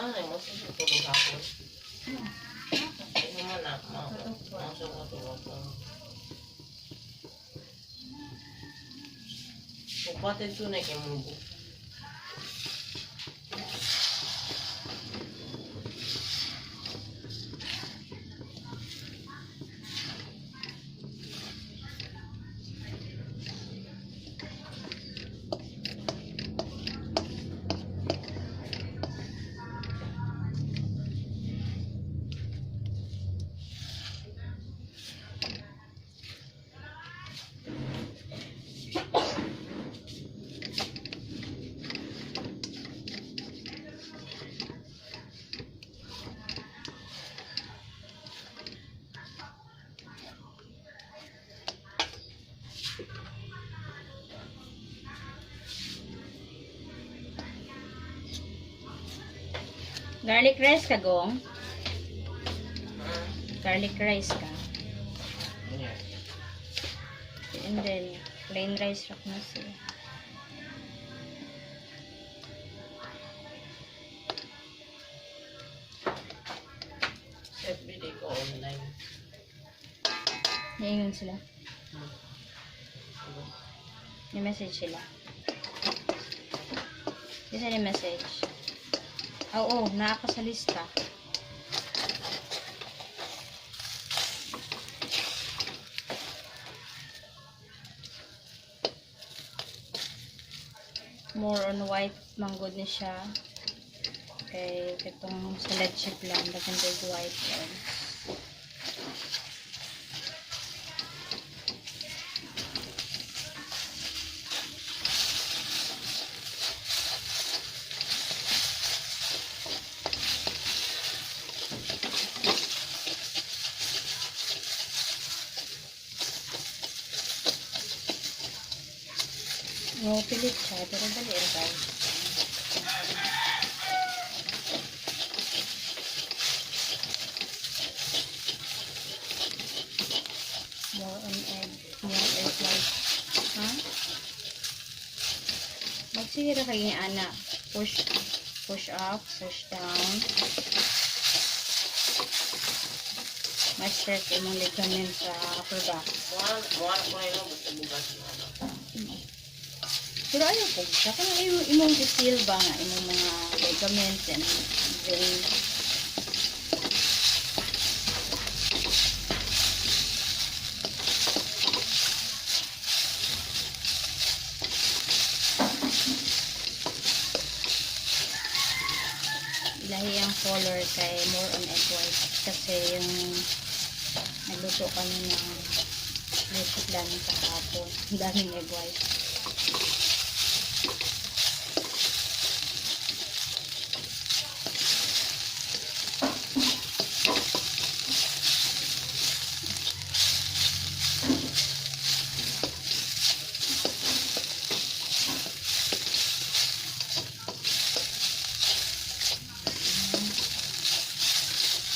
Ay, mo sa tulog hapon. Hindi mo na, ma, sa tulog ko. Upatid to na kay mubo. Garlic rice ka, Gong? Ah, Garlic rice ka. yeah. And then, plain rice rock na siya. Set video ko online. Niingon sila. Ano? Ni-message sila. Isa ni message. Oo, naa ka sa lista. More on white manggod ni siya. Kay katong sa leche plan, dagan kay white eggs. No, pilit siya, pero dali ra guys. More on egg, more egg white. Ha? Magsige ra kay ana. Push, push up, push down. Ma-stretch imong ligament sa upper back. Muha na ko na yun, basta bugas na ano. Pero ayaw po siya. Kung imong i-feel ba nga, imong mga ligaments and veins. Lahi ang color kay more on egg white kasi yung nagluto kami ng leche plan kahapon. Ang daming egg white.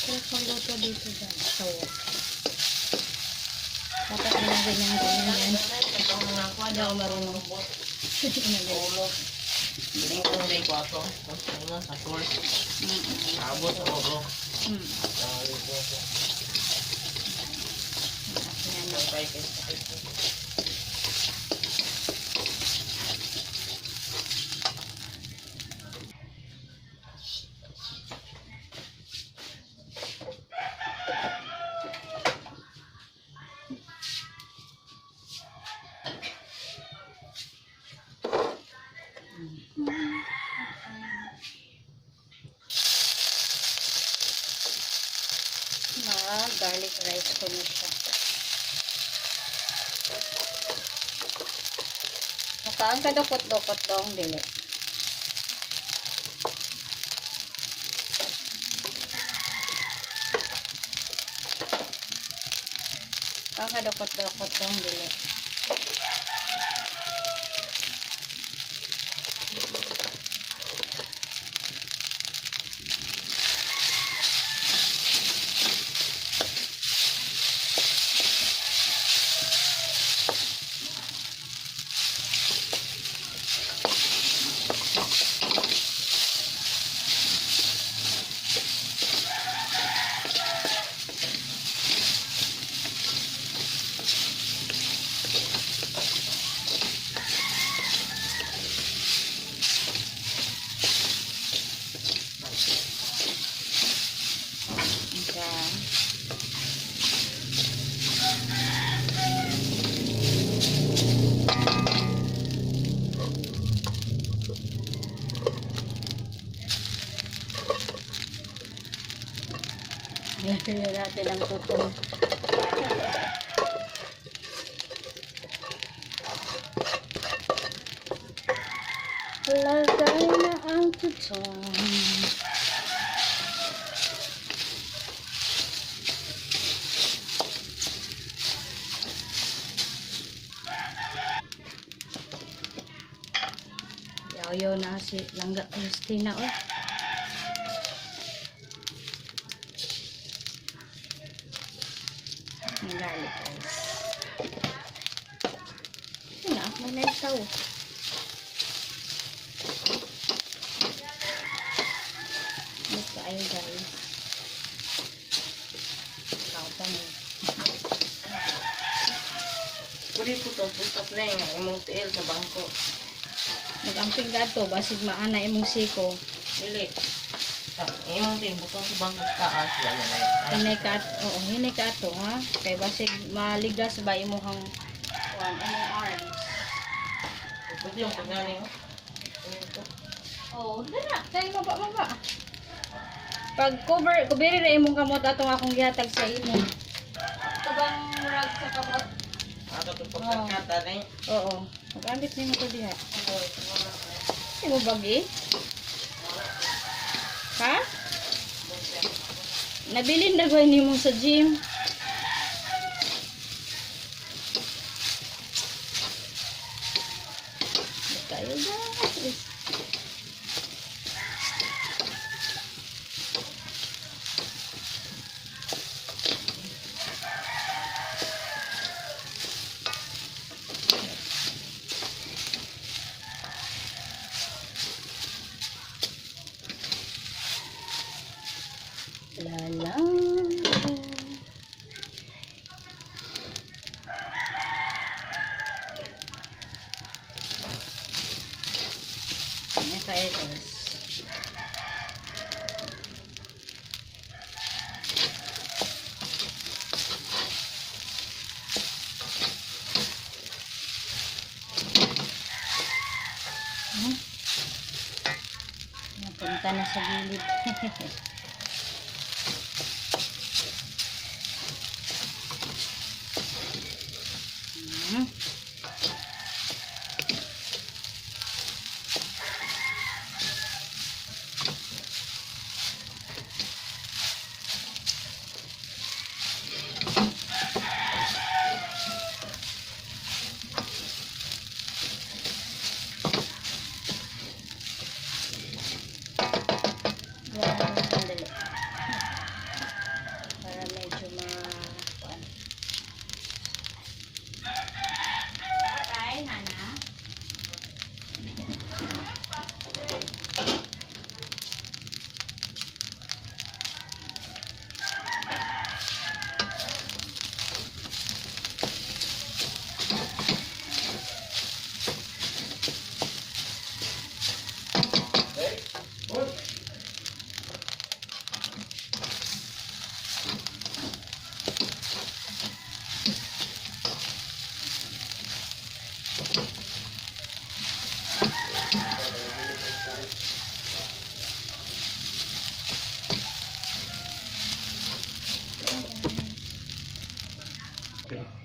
Sarap magluto dito dyan. So, dapat ginaganyan ganyan yan. Itong mga kuha Hindi ako marunong. Ulo. Hindi ko na ko ato. Ano sa course. Abot sa ulo. Sabi ko ko. Ayan. Ang kay kay sakit ko. Mga garlic rice ko na siya. Mukaan ka dukot-dukot dong, dili. Mukaan ka dukot-dukot dong, dili. Lagyan natin ang tutong. Lagay na ang tutong. Yaw na si Langga Christina, oh. Ang garlic, guys. Yun na, may naitaw. Mas kaayo, guys. Ikaw pa mo. Pwede po ito, butas na yung imong tiil sa bangko. Nag-amping ka to, basig maana imong siko. Dili. Sa imong tiil, butang sa bangko sa taas. Wala na. Hinay ka, oo, hinay ka ato, ha? Kay basig maligas ba imuhang kuan, imong arms. Pwede yung pagani, oh. Ito. Oo, dala. Kay maba maba. Pag cover, kubiri na imong kamot atong akong gihatag sa imo. Tabang murag sa kamot. Ato ito pagkakata na eh. Oo. Mag-ambit nimo ko diha. Imo bagi? Ha? Nabilin na gawin nimo sa gym. Tayo, guys. La la. Ano kaya, guys? Hmm? Napunta na sa gilid. Wow, sandali. Para medyo ma... kuan. Alright, Nana.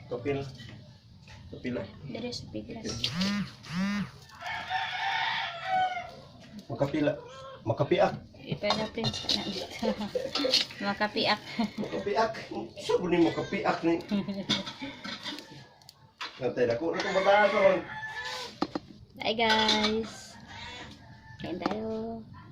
Kapil. Kapila. Dire sa piglas. Makapila. Makapiak. Ipalapin sa na dito. Makapiak. Makapiak. Sa ni makapiak ni. Natay dako na itong bata karon. Bye, guys. Kain tayo.